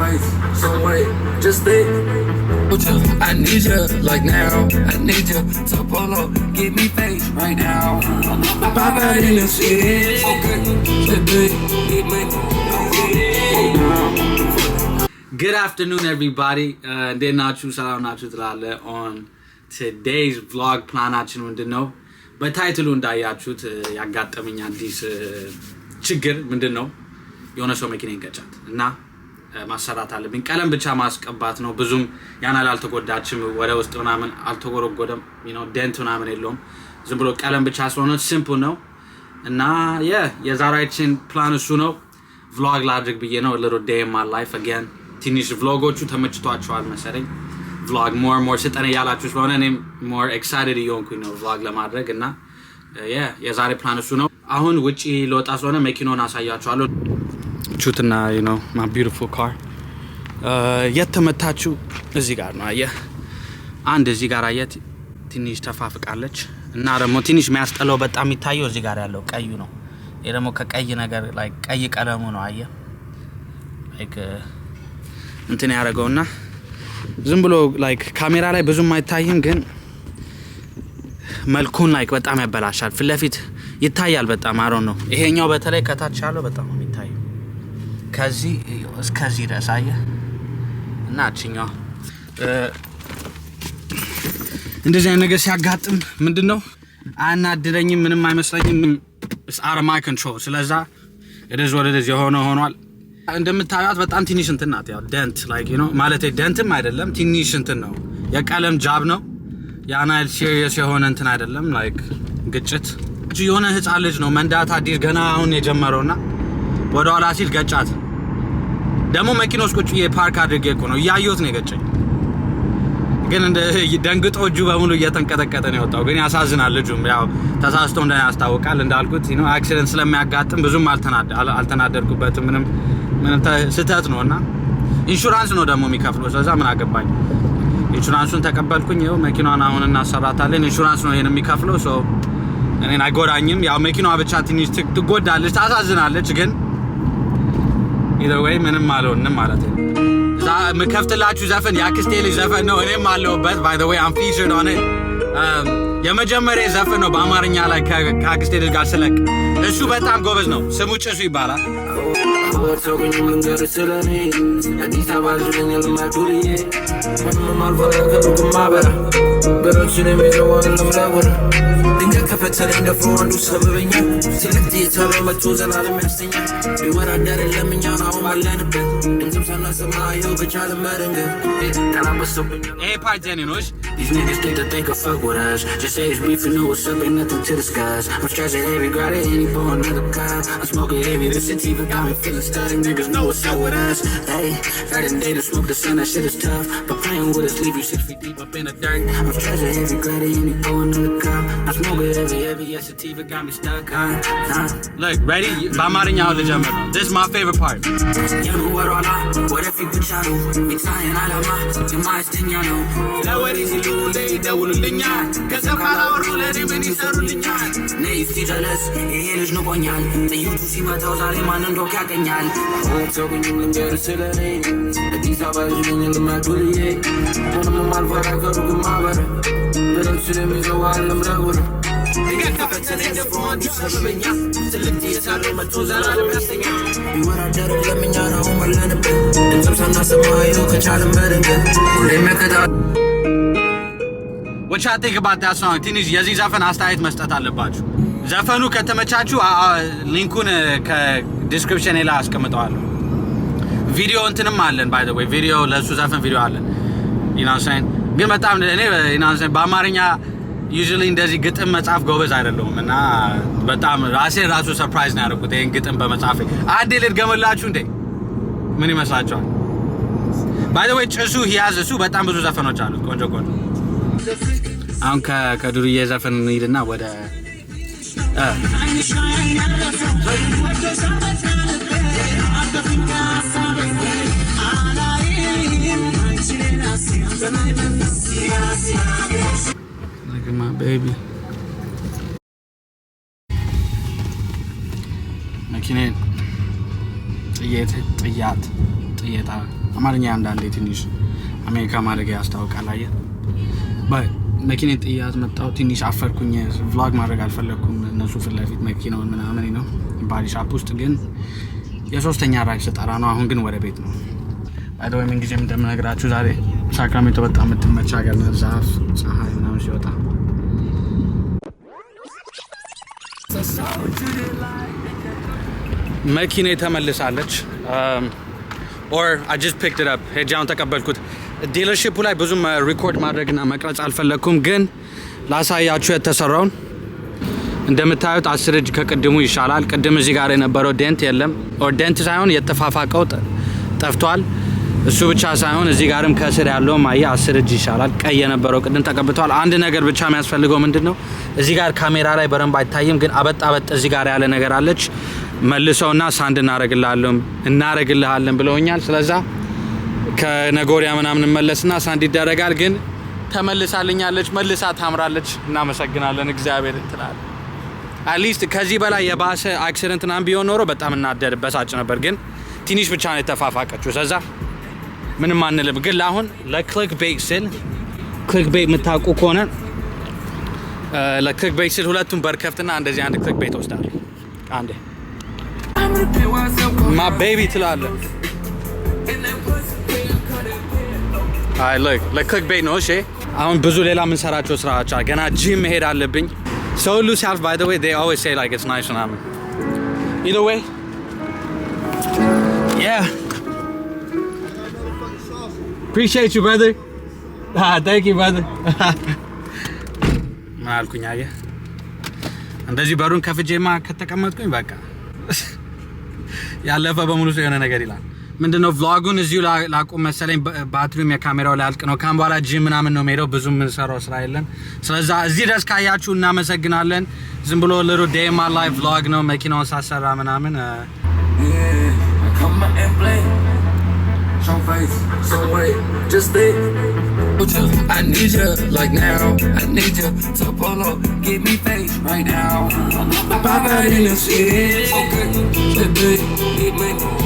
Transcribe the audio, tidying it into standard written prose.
Twice, so wait, just think. I need you like now. I need you to pull up, give me face right now. Pop out in the city. Okay, get money. Good afternoon, everybody. እንዴት ናችሁ? ሰላም ናችሁ ትላለ። On today's vlog ፕላናችን ምንድን ነው? በ title ኡ እንዳያችሁት ያጋጠመኝ አዲስ ችግር ምንድን ነው? የሆነ ሰው መኪናዬን ገጫት እና ማሰራት አለብኝ። ቀለም ብቻ ማስቀባት ነው። ብዙም ያን ያህል አልተጎዳችም። ወደ ውስጥ ምናምን አልተጎረጎደም። Dent ምናምን የለውም። ዝም ብሎ ቀለም ብቻ ስለሆነ simple ነው እና የዛሬያችን ፕላን እሱ ነው። Vlog ላድርግ ብዬ ነው። Little day in my life again። ትንሽ vlog ኦቹ ተመችቷቸዋል መሰለኝ። Vlog more more ስጠን እያላችሁ ስለሆነ እኔም more excited እየሆንኩኝ ነው vlog ለማድረግ። እና የዛሬ ፕላን እሱ ነው። አሁን ውጪ ልወጣ ስለሆነ መኪናውን አሳያችኋለሁ። ቹትና my beautiful car የተመታችው እዚህ ጋር ነው። አየህ፣ አንድ እዚህ ጋር አየህ፣ ትንሽ ተፋፍቃለች። እና ደግሞ ትንሽ የሚያስጠላው በጣም የሚታየው እዚህ ጋር ያለው ቀዩ ነው። ይህ ደግሞ ከቀይ ነገር like ቀይ ቀለሙ ነው። አየህ፣ like እንትን ያደረገውና ዝም ብሎ like ካሜራ ላይ ብዙም አይታይም፣ ግን መልኩን like በጣም ያበላሻል። ፊት ለፊት ይታያል በጣም አሮ ነው። ይሄኛው በተለይ ከታች ያለው በጣም ነው የሚታየው ከዚህ እስከዚህ ድረስ፣ አየህ። እና እችኛዋ እንደዚህ አይነት ነገር ሲያጋጥም ምንድን ነው፣ አያናድደኝም፣ ምንም አይመስለኝም። It's out of my control። ስለዛ it is what it is፣ የሆነ ሆኗል። እንደምታዩት በጣም ትንሽ እንትን ናት። ያው dent like ማለት dent ም አይደለም፣ ትንሽ እንትን ነው፣ የቀለም job ነው። ያን ያህል serious የሆነ እንትን አይደለም። Like ግጭት የሆነ ህፃን ልጅ ነው፣ መንዳት አዲስ ገና አሁን የጀመረውና ወደኋላ ሲል ገጫት። ደግሞ መኪና ውስጥ ቁጭ ብዬ ፓርክ አድርጌ እኮ ነው፣ እያየሁት ነው የገጨኝ። ግን እንደ ደንግጦ እጁ በሙሉ እየተንቀጠቀጠ ነው የወጣው። ግን ያሳዝናል። ልጁም ያው ተሳስቶ እንደ ያስታውቃል። እንዳልኩት accident ስለሚያጋጥም ብዙም አልተናደድኩበትም። ምንም ምንም ስህተት ነው እና ኢንሹራንስ ነው ደግሞ የሚከፍለው። ስለዛ ምን አገባኝ። ኢንሹራንሱን ተቀበልኩኝ። ይኸው መኪናዋን አሁን እናሰራታለን። ኢንሹራንስ ነው ይሄን የሚከፍለው። So እኔን አይጎዳኝም። ያው መኪናዋ ብቻ ትንሽ ትጎዳለች፣ ታሳዝናለች። ግን either way ምንም አልሆንም ማለት ነው። የምከፍትላችሁ ዘፈን የአክስቴ ልጅ ዘፈን ነው። እኔም አለሁበት። By the way, I'm featured on it። የመጀመሪያ ዘፈን ነው በአማርኛ ላይ ከአክስቴ ልጅ ጋር ስለቅ። እሱ በጣም ጎበዝ ነው። ስሙ ጭሱ ይባላል። አታውቁኝም፣ ልንገርህ ስለኔ፣ አዲስ አበባ ልጅ ነኝ፣ ልማድ ዱርዬ፣ ምንም አልፈራ፣ ከሩቅ ማበራ በሮችን የሚይዘው አይደለም ለወሬ። ድንገት ከፈተነኝ ደፍሮ አንዱ ሰበበኛ፣ ትልቅ ጥይት መቶ ዘላለም ያስተኛ። ቢወራደር የለም እኛን አሁን ባለንበት፣ ድምፅም ሳናሰማ ይኸው ከቻልን መደንገጥ ጠላት በዝቶብኛል። ይሄ part የኔ ነው። እሺ። These niggas think that they can fuck with us. Just say it's beef and know what's up, ain't nothing to discuss. I'm stressing heavy, got it, any for another cup. I'm smoking heavy, this sativa got me feeling stuck. Niggas know what's up with us. Hey, night and day to smoke the sun, that shit is tough. But playing with us, leave you 6 feet deep up in the dirt. I'm stressing heavy, got it, any for another cup. I'm smoking heavy, heavy, yes, sativa got me stuck. Huh. Look, ready? በአማርኛ አሁን ልጀምር ነው። This is my favorite part. የምወሯላ ወደፊት ብቻ ነው የሚታየን ዓላማ የማያስተኛ ነው። ለወሬ ሲሉ ሁሌ ይደውሉልኛል። ከሰው ካላወሩ ለእኔ ምን ይሰሩልኛል? ነይ እስቲ ጀለስ፣ ይሄ ልጅ ንቆኛል። ጥይቱ ሲመታው ዛሬ ማን እንደሆንክ ያቀኛል። አታውቁኝም፣ ልንገርህ ስለኔ፣ አዲስ አበባ ልጅ ነኝ፣ ልማድ ዱርዬ፣ ምንም አልፈራ፣ ከሩቅ ማበራ ብረት ስለሚይዘው አይደለም ለወሬ። ድንገት ከፈተነኝ ደፍሮ አንዱ ሰበበኛ፣ ትልቅ ጥይት አለው መቶ ዘላለም ያስተኛ። ቢወራደር የለም እኛን አሁን ባለንበት፣ ድምፅም ሳናሰማ ይኸው ከቻልን መደንገጥ ሁሌም መከታ። What y'all think about that song? ትንሽ የዚህ ዘፈን አስተያየት መስጠት አለባችሁ። ዘፈኑ ከተመቻችሁ link ኡን ከ description ላይ አስቀምጠዋለሁ። ቪዲዮ እንትንም አለን፣ by the way፣ ቪዲዮ ለእሱ ዘፈን ቪዲዮ አለን። You know what I'm saying? ግን በጣም እኔ you know what I'm saying፣ በአማርኛ usually እንደዚህ ግጥም መጻፍ ጎበዝ አይደለሁም እና በጣም ራሴን ራሱ surprise ነው ያደረኩት ይሄን ግጥም በመጻፌ። አንዴ ልድገምላችሁ እንዴ? ምን ይመስላችኋል? By the way, ጭሱ he has፣ እሱ በጣም ብዙ ዘፈኖች አሉት፣ ቆንጆ ቆንጆ። አሁን ከዱርዬ ዘፈን እንሂድና ወደ Look at my baby. መኪኔን ጥዬት ጥያት ጥዬታ አማርኛ አንዳንዴ ትንሽ አሜሪካ ማድረግ ያስታውቃል። አየህ፣ መኪና ጥያት መጣሁ። ትንሽ አፈርኩኝ። Vlog ማድረግ አልፈለግኩም እነሱ ፊት ለፊት መኪናውን ምናምን ነው body shop ውስጥ፣ ግን የሶስተኛ ride ስጠራ ነው። አሁን ግን ወደ ቤት ነው። By the way፣ ምን ጊዜም እንደምነግራችሁ ዛሬ ሳክራሜንቶ በጣም የምትመች ሀገር ናት። ዛፍ፣ ፀሐይ ምናምን ሲወጣ። መኪና ተመልሳለች። Or I just picked it up፣ ሄጄ አሁን ተቀበልኩት። Dealership ኡ ላይ ብዙም record ማድረግና መቅረጽ አልፈለግኩም፣ ግን ላሳያችሁ የተሰራውን። እንደምታዩት 10 እጅ ከቅድሙ ይሻላል። ቅድም እዚህ ጋር የነበረው dent የለም፣ or dent ሳይሆን የተፋፋቀው ጠፍቷል። እሱ ብቻ ሳይሆን እዚህ ጋርም ከስር ያለውም አየህ 10 እጅ ይሻላል። ቀይ የነበረው ቅድም ተቀብቷል። አንድ ነገር ብቻ የሚያስፈልገው ምንድን ነው? እዚህ ጋር ካሜራ ላይ በደንብ አይታይም፣ ግን አበጥ አበጥ እዚህ ጋር ያለ ነገር አለች። መልሰውና sand እናረግልሃለን ብለውኛል። ስለዛ ከነጎሪያ ምናምን መለስና sand ይደረጋል። ግን ተመልሳልኛለች፣ መልሳ ታምራለች። እናመሰግናለን እግዚአብሔር ትላል። At least ከዚህ በላይ የባሰ accident ምናምን ቢሆን ኖሮ በጣም እናደድ በሳጭ ነበር። ግን ትንሽ ብቻ ነው የተፋፋቀችው። ስለዛ ምንም አንልም። ግን ለአሁን ለ clickbait ስል፣ clickbait የምታውቁ ከሆነ፣ ለ clickbait ስል ሁለቱም በር ከፍትና እንደዚህ አንድ clickbait ወስዳለሁ። አንዴ my baby ትላለህ። አይ look፣ ለ clickbait ነው። እሺ፣ አሁን ብዙ ሌላ የምንሰራቸው ስራዎች አሉ። ገና ጂም መሄድ አለብኝ። ሰው ሁሉ ሲያልፍ by the way they always say like it's nice ምናምን። Either way, yeah, appreciate you, brother. Ah, thank you, brother. ምን አልኩኝ? አየህ፣ እንደዚህ በሩን ከፍቼማ ከተቀመጥኩኝ በቃ ያለፈ በሙሉ ሰው የሆነ ነገር ይላል። ምንድነው፣ vlog ኡን እዚሁ ላቁም መሰለኝ። ባትሪውም የካሜራው ሊያልቅ ነው። ካሁን በኋላ ጂም ምናምን ነው የምሄደው። ብዙ የምንሰራው ስራ የለም። ስለዛ እዚህ ድረስ ካያችሁ እናመሰግናለን። ዝም ብሎ little day my life vlog ነው። መኪናውን ሳሰራ ምናምን። Yeah, I come out and play. Show face, so wait, just stay. I need you like now. I need you to pull up, give me face right now. Pop out in the city. Okay, baby, get me.